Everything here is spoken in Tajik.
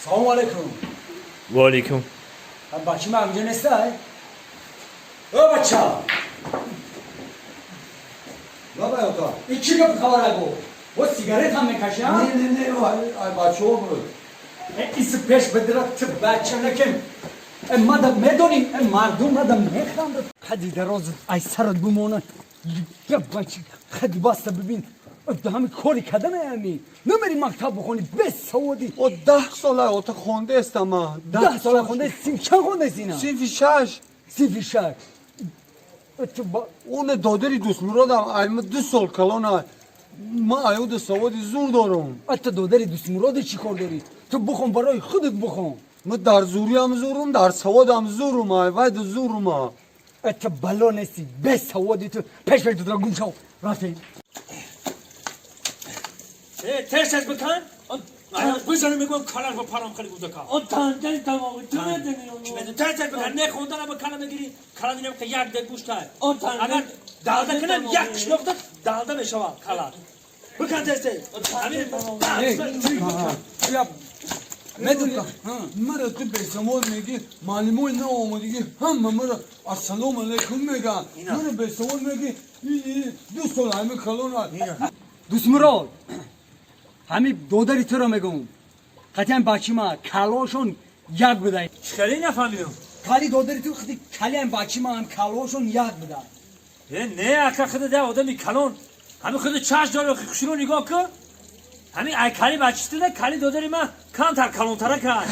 Салом алейкум. Ва алейкум. Бачи ма ҳамҷо нестай? О, бача! Баба ята. И чӣ гап хабара го? О, сигарет ҳам мекаши, а? Не, не, не, ай бачаҳо буд. Иси пеш бидира, ту бача накем. Э, мада медонӣ, э, мардум мада механдад. Қади дароз ай сарат бимона. Я бачи, қади баста бибин. Ҳами кори кардана ами. Намери мактаб бихонӣ, бесаводӣ. О, 10 сола ота хондаестам ман. 10 сола хонда, синф чанд хондаси ина? Синфи шаш. Синфи шаш. Ту Оне додари Дӯстмуродам ай ма 2 сол калона. Ман аюда саводи зур дорам. Ту додари Дӯстмуроди чӣ кор дорӣ? Ту бихон, барои худат бихон. Ман дар зуриам зурум, дар саводам зурум, ай вайда зурума. Ту бало нести, бесаводи ту. Пеш пеш дудра, гум шав. Рафтем. Тез бикан. Бизанем, мегӯям, калаш ба парам хеле гузака. Он танҷари тамоми ту медонӣ. Тез тез бикан, не хондан ба кала мегири, кала динам ки як дек гӯштай. Он танҷари Агар далда кунам, як қишлоқда далда мешавад кала. Бикан тез тез. Ҳамин. Я медонӣ. Мара ту бесавод мегӣ, маълимои наомадагӣ ҳама мара ассалому алайкум мегӯянд. Мара бесавод мегӣ, 2 сол ҳами калона. Дӯстмурод, ҳами додари туро мегӯм, қатъиян бачи ма калошон як буда. Хеле нафаҳмидам. Кали додари ту хиди калиам бачи ма ҳам калошон як буда. Э, не, ака, худа да одами калон. Ҳами худа чашм дори, хушро нигоҳ кун. Ҳами ай кали бачистида, кали додари ман камтар калонтара кард.